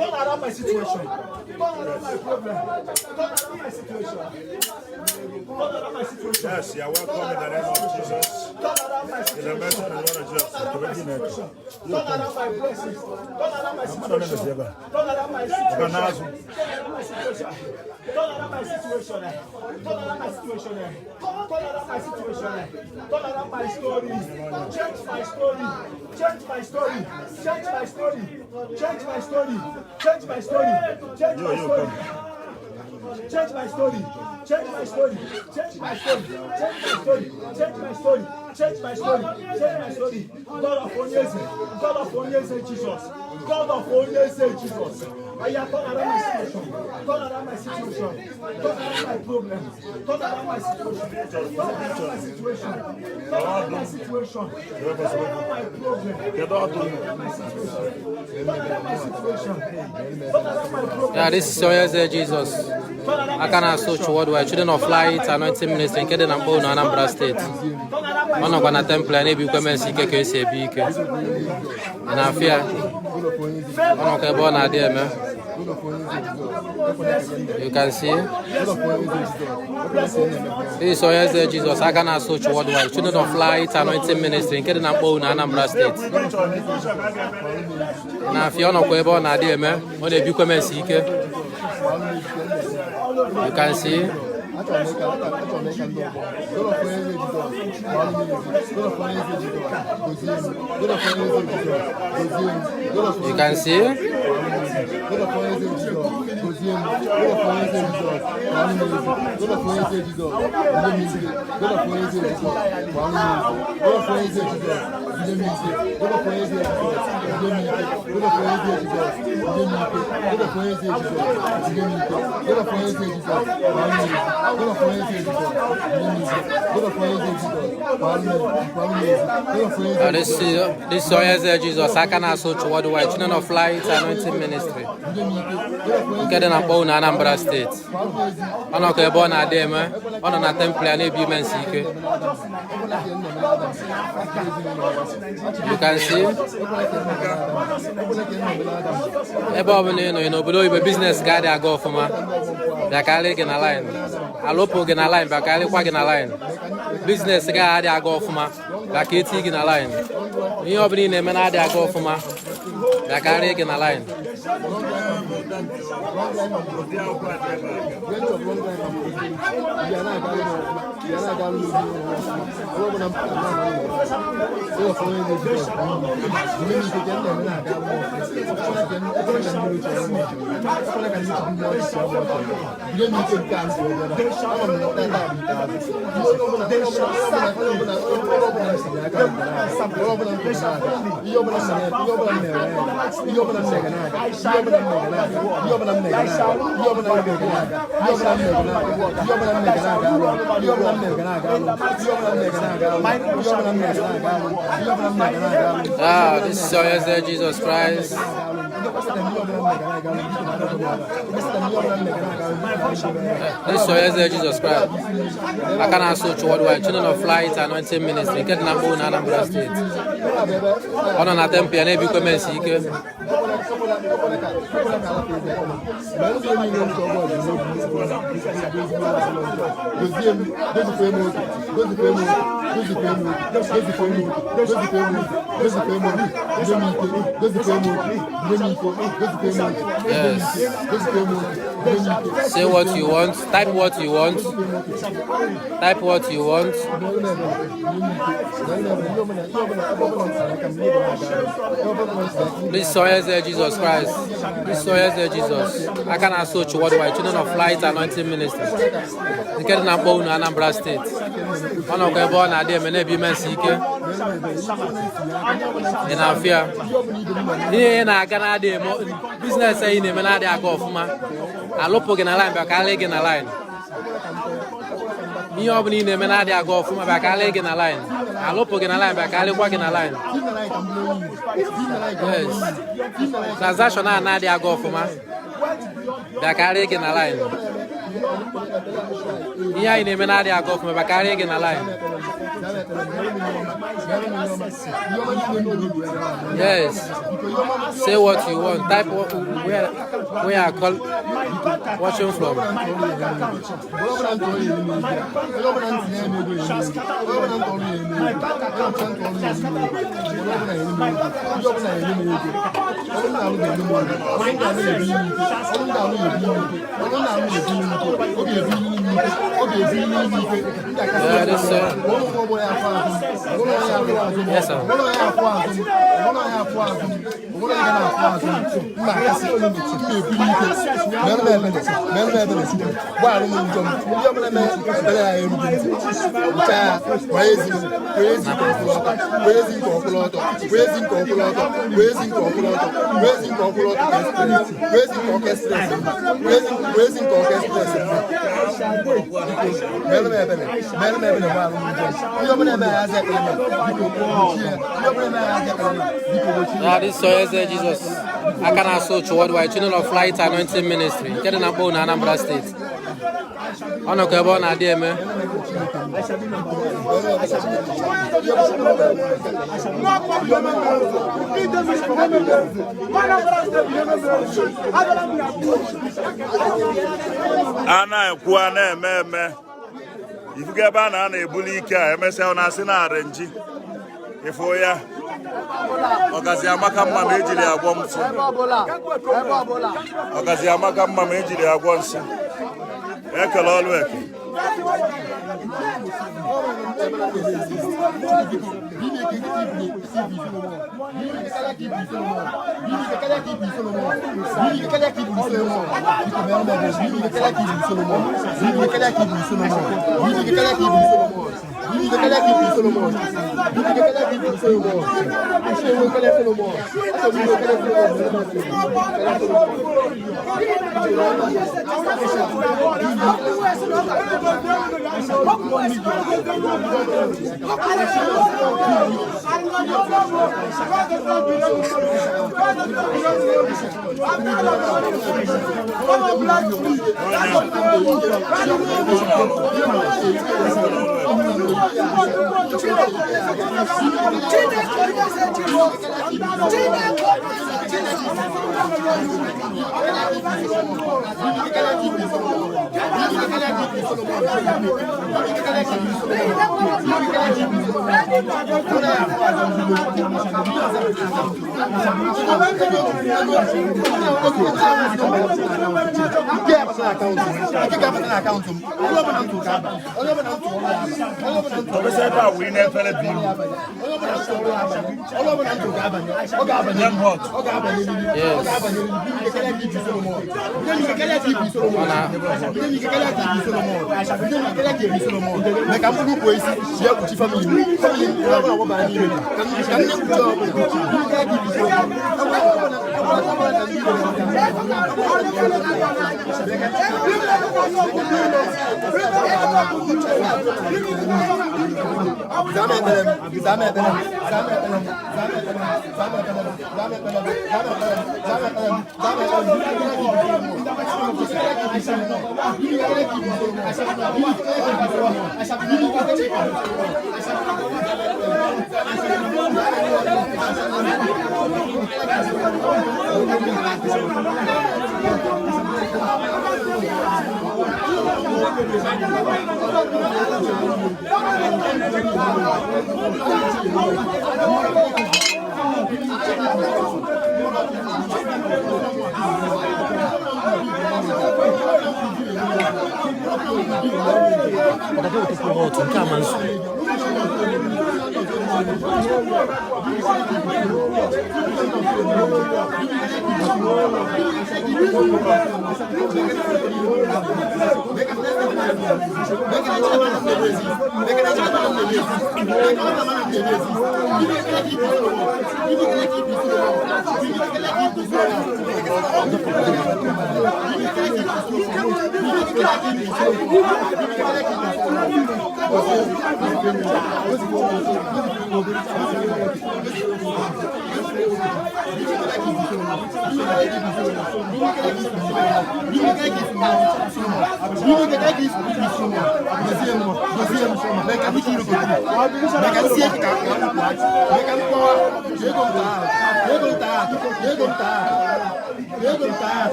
Turn around my situation. Turn around my problem. Turn around my situation. Turn around my situation. Yes, you are welcome in the name of Jesus. Turn around my In the situation. mighty name of Jesus. Turn around my situation. Turn around my blessings. Turn around my situation. Turn around my situation. Turn around my situation. Turn around my situation. Turn around my situation. Turn around my situation. Turn around my story. Change my story. Change my story. Change my story. Change my story. Change my story. Change my You, story. come. Change my story. Change my story. Change my story. Change my story. Change my story. Change my story. Change my story. God of Onyeze. God of Onyeze Jesus. God of Onyeze Jesus. Aya, turn around my situation. Turn around my situation. Turn around my problem. Turn around my situation. Turn around my situation. Turn around my situation. Turn around my problem. Kedu ọdụ? Turn around my situation. Turn around my situation. Turn around my problem. Yeah, this is Onyeze Jesus. Aka na-asụ uchu worldwide, Children of Light Anointing Ministry nke dị na Mkpọ na Anambra State. Ọ nọkwa na temple ya na-ebikwa mensi ike ka esi ebi ike. Ị na-afụ ya? Ọ nọkwa ebe ọ na-adị eme. You can see. This is Onyeze Jesus, aka na-asụ uchu worldwide, Children of Light Anointing Ministry nke dị na Mkpọ na Anambra State. Ị na-afụ ya? Ọ nọkwa ebe ọ na-adị eme. Ọ na-ebikwa mensi ike. You can see. Achọrọ m ịka ndị ọgbọ. God of Onyeze Jizọs, gbalụ m ezi. God of Onyeze Jizọs, gozie m. God of Onyeze Jizọs, gozie m. God of You can see. God of Onyeze Jizọs, gozie m. God of Onyeze Jizọs, gbalụ m ezi. God of Onyeze Jizọs, nye m ike. God of Onyeze Jizọs, gbalụ m ezi. God of Onyeze Jizọs, nye m ike. God of Onyeze Jizọs, nye m ike. God of Onyeze Jizọs, nye m ike. God of Onyeze Jizọs, nye m ike. God of Onyeze Jizọs, gbalụ m ezi. God of Onyeze Jizọs, nye m ike. God of Onyeze Jizọs, gbalụ m ezi. Gbalụ m ezi. God of Onyeze This is Onyeze Jesus, aka na-asụ uchu worldwide, Children of Light Anointing Ministry nye m ike. God of Onyeze nke dị na Mkpọ na Anambra State. gbalụ m ezi. Ọ nọkwa ebe ọ na-adị eme. Ọ nọ na temple ya na-ebi imensi ike. You can see. Ebe ọ bụla ị nọ, ị n'obodo oyibo, business ga-adị aga ọfụma, bịakarị gị na line. Alụpụ gị na line, bịakarịkwa gị na line. Business ga-adị aga ọfụma, bịa ka eti gị na line. Ihe ọ bụla ị na-eme na-adị aga ọfụma, bịakarị gị na line. Ụdị akwụkwọ a dị ebe a. Branch of long life and prosperity. Bịa na-aga ụlọ ọfụma, bịa na-aga ụlọ ezinụlọ ọfụma. Ebe ọbụla m pụtara na-ama ụlọ ọfụma. Ụlọ ọfụma onye Jizọs bụ ime m ike ka m na-eme na-aga ụlọ ọfụma. Ekwela ka ekwela ka mmiri chọrọ m ọchị. Ekwela ka ndị chukwu mmụọ ọchị chọrọ m ọchị. Binye m ike nke a m ji wee bịa ebe a. Ama m na taa bụ ikpeazụ. Onye ọbụla onye ọbụla onye ọbụla onye ọbụla m siri aka m na-aga. Onye ọbụla m kwuru na-aga. Ihe ọbụla m mere, ihe ọbụla m mere na-aga. Ihe ọbụla m mere na-aga. Ihe ọbụla m mere na-aga. Ihe ọbụla m mere na-aga. Ihe ọbụla m mere na-aga. Ihe ọbụla m mere na-aga. Ihe ọbụla m mere na-aga alụ. Ihe ọbụla m mere na-aga alụ. Ihe ọbụla m mere na-aga alụ. Ihe ọbụla m mere na-aga alụ. Ihe ọbụla m mere na-aga alụ. Ah, this is Onyeze Jesus Christ. This is Onyeze Jesus Christ. Aka na-asụ uchu worldwide, Children of Light Anointing Ministry nke dị na Mkpọ na Anambra State. Ọ nọ na temple ya na-ebikwa mensi ike. Gozie m, gozikwa m oke, gozikwa m oke, gozikwa m oke, gozikwa m oke, gozikwa m oke, gozikwa m oke, nye m ike, gozikwa m oke, nye m ike, gozikwa m oke, Yes. gozikwa m oke, nye m ike. Say what you want. Type what you want. Type what you want. This is Onyeze Jesus Christ. This is Onyeze Jesus. Aka na-asụ uchu worldwide, Children of Light Anointing Ministry nke dị na Mkpọ na Anambra State. Ọ nọkwa ebe ọ na-adị eme na-ebi imensi ike. Ị na-afụ ya? Ihe ị na-aga na-adị eme, business ị na-eme na-adị aga ọfụma, alụpụ gị na line, bịa ka alị gị na line. Ihe ọbụla ị na-eme na-adị aga ọfụma, bịa ka alị gị na line. Alụpụ gị na line, bịa ka alịkwa gị na line. Yes, transaction a na-adị aga ọfụma, bịa ka alị gị na line. Ihe anyị na-eme na-adịghị aga ọfụma, bịa karịa gị na line. Yes. Say what you want. Type what, where you are watching from. Yeah, this, yes, sir. Yeah, this is Eze Jesus. Aka na-asụ Uchu Worldwide, Channel of Light Anointing Ministry, nke dị na Mkpọ na Anambra Steeti. Ọ nọkwa ebe ọ na-adị eme. A na-ekwu, a na-eme eme. Ifugo ebe a na-ana ebuli ike a, emesịa ọ na-asị na arenji. Ịfụ ya, ọgazi amaka mma ma ejiri agwọ nsị. Ọgazi amaka mma ma ejiri agwọ nsị. Ekele ọlụ eke. Obese ebe a wụ ị na-efere bụ ilu. Nye m hot. Yes.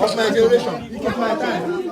Of my generation, of my time.